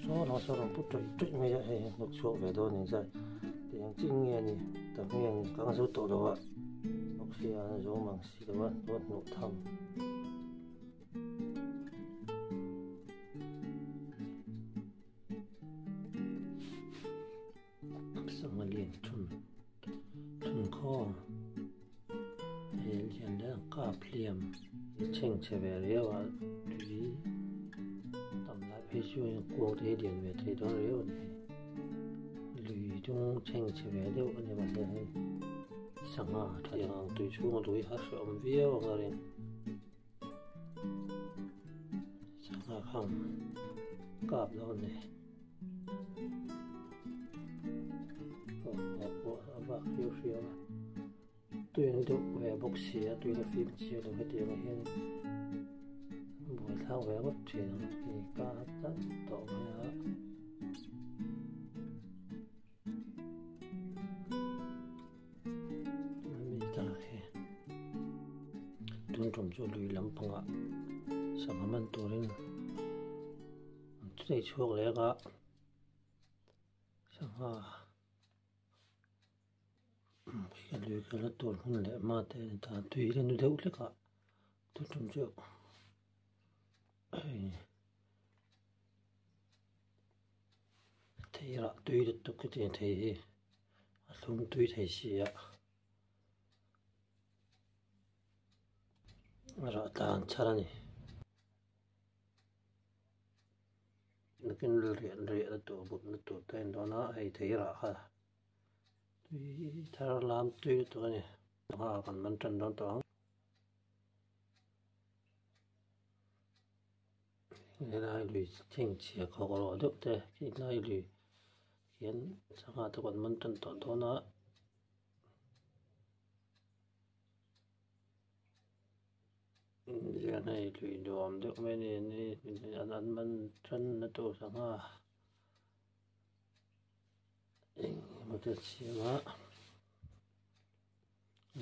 Saw lah saw rawn pu tawih tawih mai a hei hnawk chhuak ve dawn a ni zat eng chin nge a ni tak nge a ni ka ang zo tawh lo a hnawk hria a zo mang si lo a chuan hnawh tham. Sangha lian thun thun khawm hei lian leh kap hliam chhengchhe ve riau a tui tam lai phei chu heng kuang te hi lian ve thei dawn riau a ni lui dung chhengchhe ve deuh a ni mahse hei sangha tha eng ang tui chhunga lui a hrehawm viau ang a ring sangha khang kap dawn a ni. A vak hriau hriau a tuina deuh ve bawk si a tuina fim chiang lo hetiang ah hian buai thlak ve ngawt thin ang hi ka tlat tawh mai a. Mi tak hi tun tum chu lui lampangah sangha man turin An chei chhuak leh a sangha khi lui kal na tur hmun leh hma te a ni ta tui la nu deuh hlek a tun tum chu hei thei rah tui lutuk ka ti thei hi a thlum tui thei si a a rah tlan char a ni. Nakin riah riah na tur but na tur te a ni dawn a hei thei rah kha tui thar lam tui lutuk a ni sangha kan man tan dawn tawh ang helai lui chhengchhia khawk rawh deuh te khilai lui hian sangha te kan man tan tawh dawn a. Hian hei lui nuam deuh mai a ni an an man tan na tur sangha eng emaw te an siam a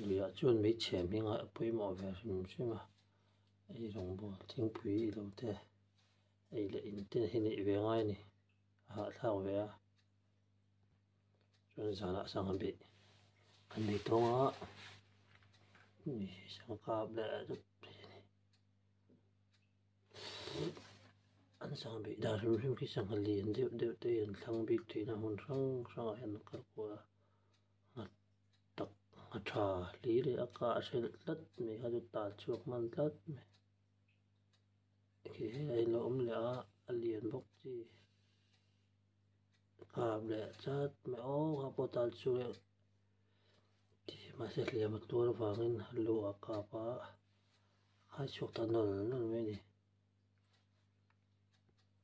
luiah chuan hmeichhe hming a pawimawh ve hrim hrim a ei rawngbawl thingpui ilo te ei leh in te hi neih ve ngai a ni a hahthlak ve a. Chuan zanah sangha bih kan nei tawng a sangha kap leh zet phei a ni an sangha bih dan hrim hrim khi sangha lian deuh deuh te hi an thlang bik thin a hmun hrang hrangah hian an kal kual a nghat tak ngha tha hlir leh a kah hrelh tlat mai kha chu tal chhuak hman tlat mai khi hei a lo awm leh a a lian bawk chi. Kap leh chat mai aw kha pawh tal chu leh mahse hliam a tuar avangin lu a kap a khai chhuak ta nawl nawl mai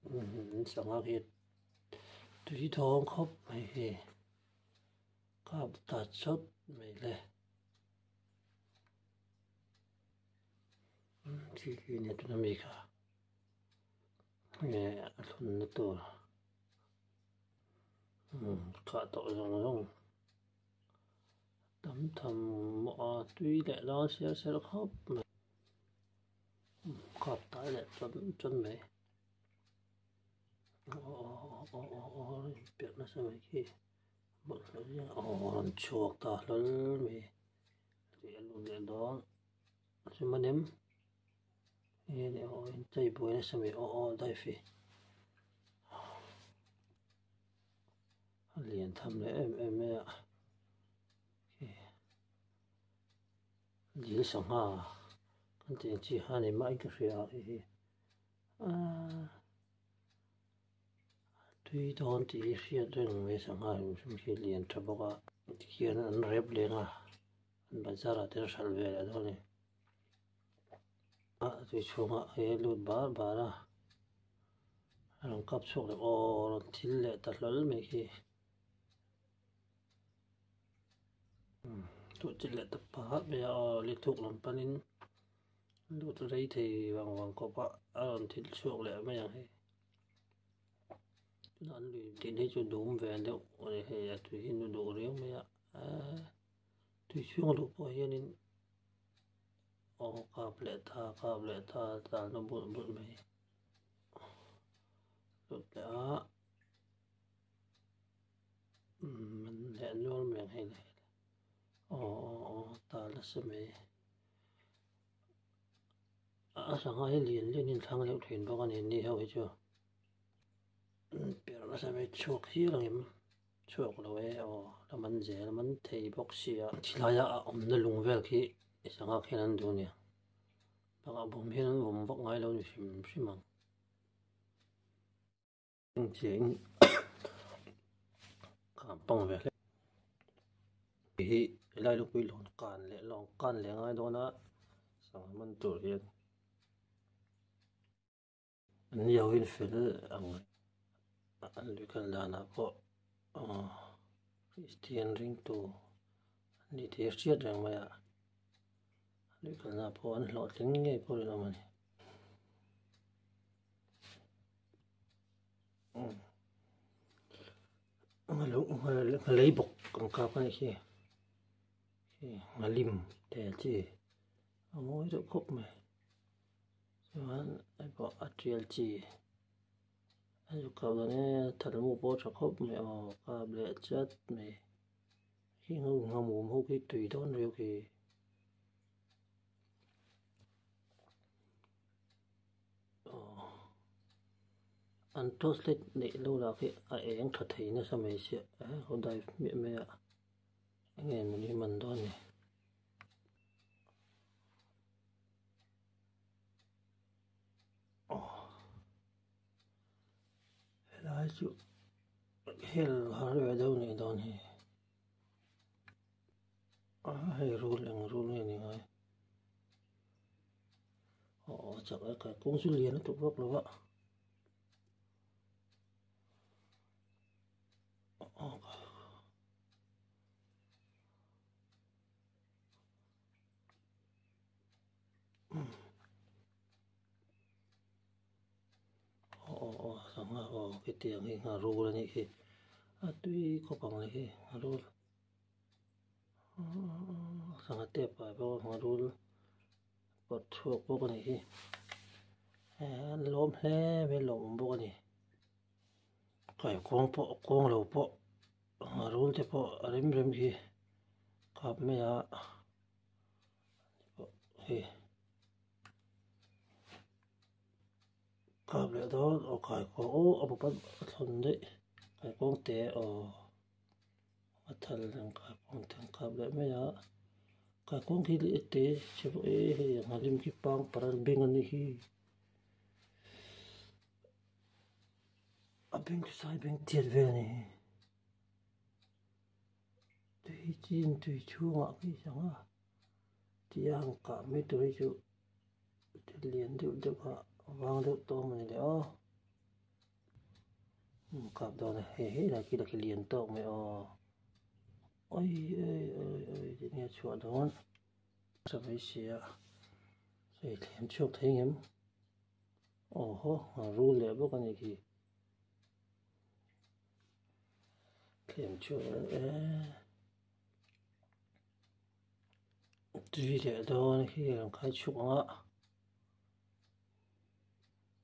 a ni sangha khi tui thawng khawp mai hi kap ta chawt mai le khi khi nia tuna mi kha. Nge a thlunna tur khah tawh zawng zawng tam tham a tui leh dawn sial sial khawp mai kap tai leh chawn chawn mai aw aw aw aw aw aw piah nasa mai khi bawlhhlawh zia aw rawn chhuak ta hlawl mai tih a lut leh dawn chu manem. Aw in chei buai nasa mai aw aw daifi a lian tham leh em em mai a dil sangha kan tih ang chi kha a ni mah in ka hria a hei hi aaa tui dawn tih hi hriat reng mai sangha hrim hrim khi lian tha bawk a tikhian an rep leng a an bazar ah te an hralh ve leh dawn a ni. A tui chhungah hi a lut bar bar a a rawn kap chhuak leh aw rawn thil leh ta hlawl mai khi duh chi leh ta pahat mai a aw li thuk lam panin lut rei thei vang vang khawp a a rawn thil chhuak leh mai ang hei tunah an lui din hi chu dum ve deuh a ni hei a tui hi nu duh riau mai a eee tui chhung a luh pawh hianin. Aw kap leh ta kap leh ta tlan na bulh bulh mai. nasa mai a sangha hi lian lian in thlang deuh thin bawk a ni ni ho hi chu per nasa mai chhuak hial ang em chhuak lo e aw la man zel man thei bawk sia thilaia a awmna lung vel khi sangha khian an duh a nia bakah bawm hian an vawm vak ngai lo ni hrim hrim ang. Pang ve hle hi helai lupui lawn kan leh lawng kan leh ngai dawn a sangha man tur hian an ni ho in fel ang an lui kal danah pawh aw Kristian ringtu an ni tih a hriat reng mai a lui kalna pawh an hlawhtling ngei pawh rinawm a ni. Nghalei bawk ang kap a nih hi nghalim te chi a mawi deuh khawp mai chuan hei pawh a tial chi a zu kap dawn e thalmu pawh a tha khawp mai aw kap leh chat mai khi nghamum ho khi tui dawn riau khi. An torchlight neih lo lah khi a eng tha thei nasa mai sia eh ho dive hmiah mai a enge mawni man dawn ni. Helai chu hel har ve deuh nih dawn hi a hei rul eng rul nge ni ngai. Aw chak e kai kawng chu lian lutuk vak lo a aw aw sangha aw khitiang hi ngharul a nih khi a tui khawp ang le khi ngharul. Sangha te pai bawk a ngharul pawt chhuak bawk a nih hi an lawm hle mai a lawmawm bawk a ni kaikuang pawh kawng lo pawh ngharul te pawh a rem rem hi kap mai a hei kap leh dawn aw kaikuang aw a bawp a thlawn daih kaikuang te aw. A thal ang kaikuang te an kap leh mai a kaikuang khi leh te che pawh e hei a nghalim khi pangpar an beng a nih hi a beng chu sai beng tiat vel a ni hi tui chin tui chhungah khi sangha tia han kah mai tur hi chu thil lian deuh deuh kha a vang deuh tawm a ni leh aw. Kap dawn a hei hei lai khi la khi lian tawk mai aw oi oi oi oi ti nia chhuah dawn sa mai sia hei thlem chhuak thei ngem aw haw a rul leh bawk a ni khi thlem chhuak e tui leh dawn khi an khai chhuak ang a.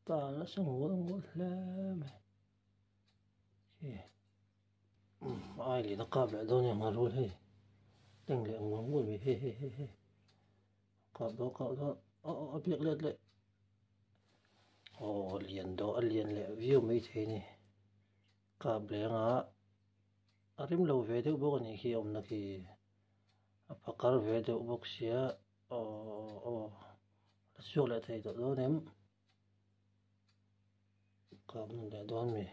Tan nasa ngul ngul hle mai khi ai leh na kap leh dawn eng a rul hei teng leh ngul ngul mai hei hei hei hei kap dawn kap dawn aw aw a biak let leh aw lian daw a lian leh viau mai thei a ni kap leng a a rem lo ve deuh bawk a nih khi a awmna khi a phakar ve deuh bawk sia aw aw. A chhuak leh thei tawh dawn em? Kap nawn leh dawn mi?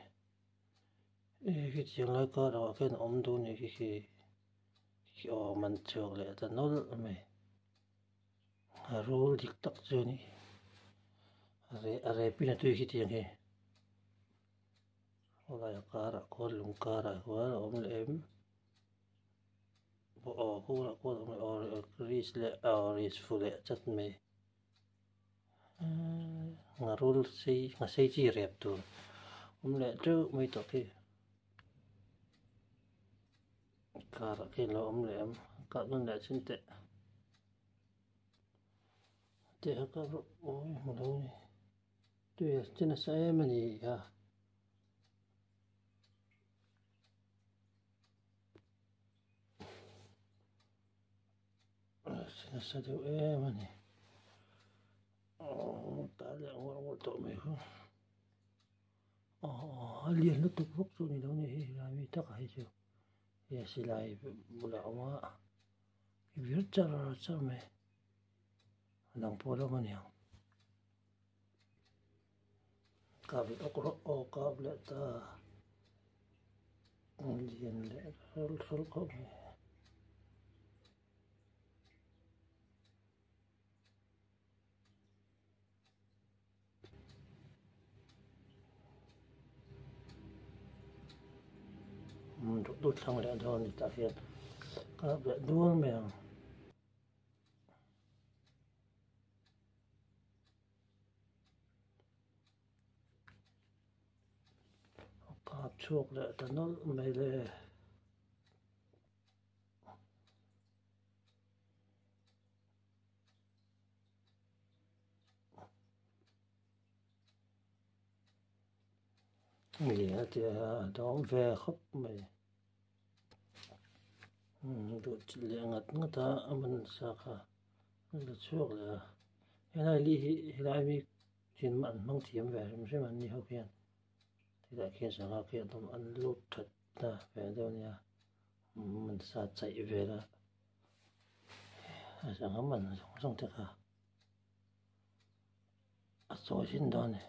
E khi chiang lai kar ah khian a awm duh nih khi khi khi aw man chhuak leh ta nawlh mai. A rul dik tak chu a ni. A reh a reh pin a tui khi tiang hi. Khawlai a karah khuan lung karah khuan a awm leh em? Aw kawngah khuan awm leh aw ris leh aw ris fu leh chat mai ngharul sei nghasei chi rep tur awm leh teuh mai tawh khi karah khian lo awm leh ang kah nawn leh chin teh teh a kap rawh awi hmu lo a ni tui a che nasa em a ni a. Nasa deuh em a ni. Aww ta leh ngawr ngawr tawh mai kha. Aww a lian lutuk vak chu ni lo ni hei helai mi takah hi chu he silai bulah a awm a vir char char mai a dang pawh a la awm a niang. Kap leh awk rawh aw kap leh ta lian leh hrawl hrawl khawp mai. Duh duh thlang leh dawn a ni tah hian kap leh dual mai ang. A kap chhuak leh ta nawlh mai le. Lian a tia a dawng ve khawp mai. Duh chi leh ngat ngat a a man sa kha a la chhuak leh a helai li hi helai mi chin an hmang thiam ve hrim hrim an ni ho hian tilai khian sangha khi an awm an lut that na ve deuh a nia man sa chaih vel a a sangha man zawng zawng te kha a chawi thin dawn a ni.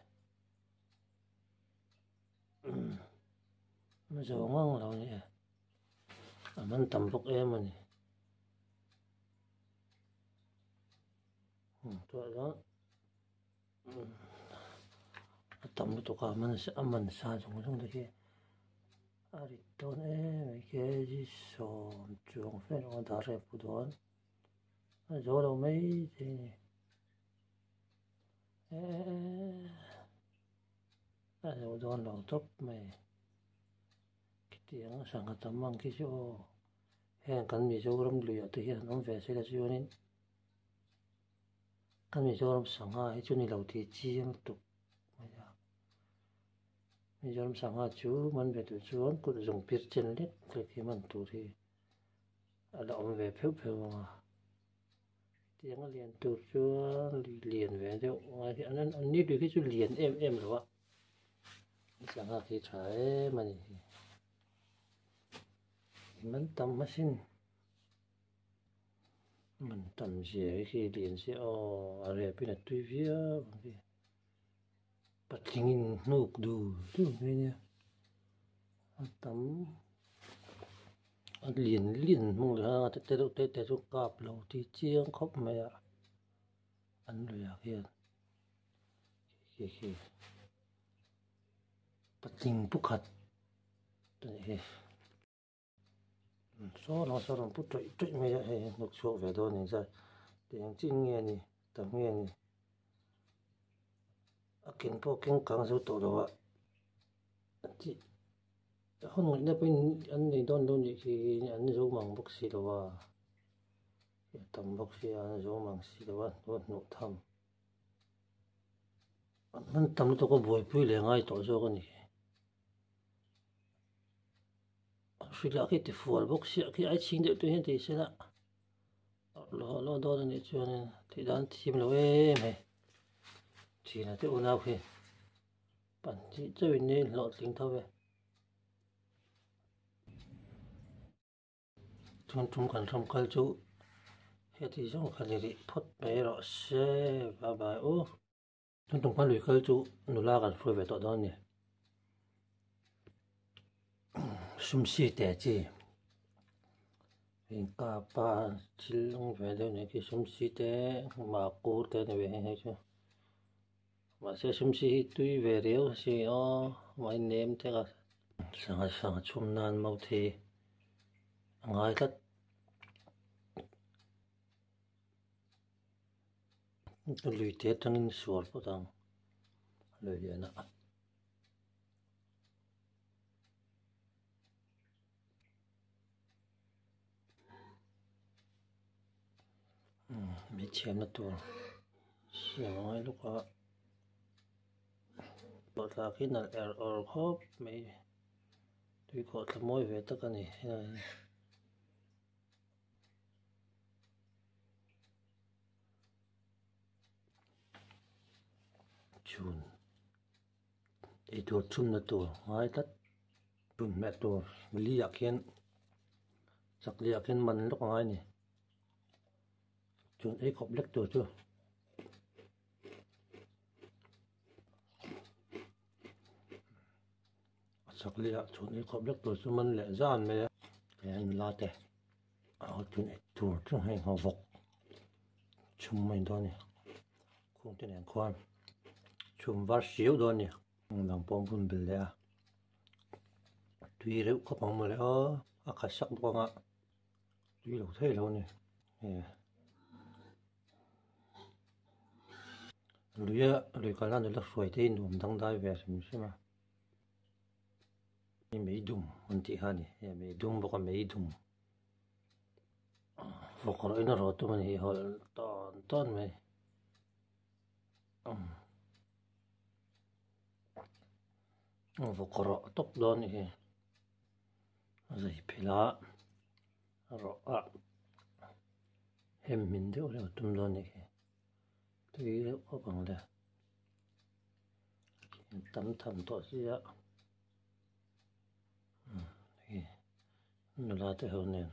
A zo ngang lo a ni e a man tam bawk em a ni tunah chuan a tam lutuk a a man sa zawng zawng te khi a rit dawn em mai kg sawm chuang fel a dah rep pu dawn a zo lo mai thei a ni eee. A lo dawn lo tawp mai. Khitiang sangha tam ang khi chu aw. Heng kan Mizoram luiah te hian an awm ve sela chuanin kan Mizoram sangha hi chu ni lo tih chiang tuk mai a. Mizoram sangha chu man ve duh chuan kut zawng pir chen lek lek hi man tur hi a la awm ve pheuh pheuh ang a. Tiang a lian tur chuan lui lian ve deuh ngai hi an an ni lui khi chu lian em em lo a sangha khi tha em a ni hi man tam asin man tam zia hi khi lian sia aw a rep in a tui viau ang khi patling in hnuk dul dul mai ania a tam. A lian lian hmang leh a te deuh te te chu kap lo tih chiang khawp mai a an luiah hian khi khi patling pakhat a ni hi saw lang saw rawn pu tawih tawih mai a hei hi hnuk chhuak ve dawn a ni zat eng chin nge a ni tam nge a ni a ken pawh keng kang zo tawh lo a a tih. Hun ngaihna pawhin an nei dawn lo nih khi an zo mang bawk si lo a, a tam bawk si a an zo mang si lo a hnuai hnuh tham. An hman tam lutuk a buaipui leh ngai tawh zawk a ni. An hri lah khi tifual bawk sia khi ai chhing deuh tawh hian ti se la lo lo dawn a nih chuanin tih dan thim lo em hei thina te unau khi. Pahnih chauhin i hlawhtling tho ve. Chuan tum kan ram kal chu heti zawng kha ni rih phawt mai rawh se bye bye u. Chuan tum kan lui kal chu nula kan hruai ve tawh dawn a ni. Sumsi te chi inkapa thil awm ve deuh nih khi sumsi te mahkur te a ni ve hei hei chu. Mahse sumsi hi tui ve riau si aw mai nem tek a. Sangha sangha chhum nan mauthi a ngai tlat. Lui te atangin sual phawt ang lui lian ah. Hmeichhiamna tur siam a ngai lawk a bawlhhlawh khi nalh er awr khawp mai tuikhawh thla mawi ve tak a ni helai hi. Chhun eitur chhumna tur ngai tlat chhun hmeh tur li ah khian chak li ah khian man lawk a ngai a ni chhun ei khawp lek tur chu. A chak li ah chhun ei khawp lek tur chu man leh zan mai a he nula te a chhun ei tur chu hei nghavawk chhum mai dawn a ni. Khung te nen khuan chhum var siau dawn a ni. Hmun dang pawh an bun belh leh a, tui reuh khawp ang mawle aw, a khat sak bawk ang a, tui lo thei lo a ni. Luia lui kalna nula hruai te hi nuam dangdai ve hrim hrim a, hei meidum an tih kha a ni, hei meidum bawk a meidum. Vawk rawh in a rawh tum a ni hawlh tawn tawn mai vawk rawh tawp dawn a ni hi a zai phel a a rawh a hem hmin deuh reuh tum dawn a ni hi tui deuh khawp ang le tam tham tawh sia. Nula te ho nen.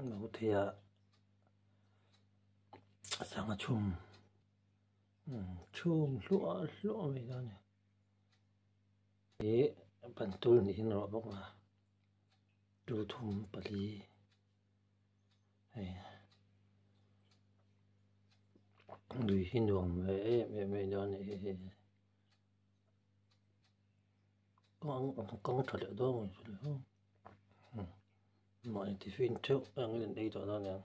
Lo thei a sangha chhum chhum hluah hluah mai dawn a ni. Ih bantul niin a rawh bawk a 2 3 4 Hei lui hi nuam ve em em mai dawn a ni hi kawng kawng tha leh dawn ang chu le aw mahni tiffin theuh ang in an ei tawh dawn a niang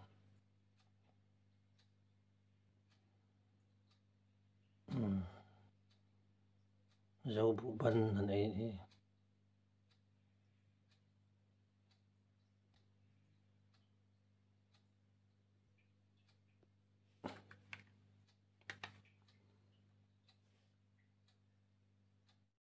zo buh ban an ei a ni.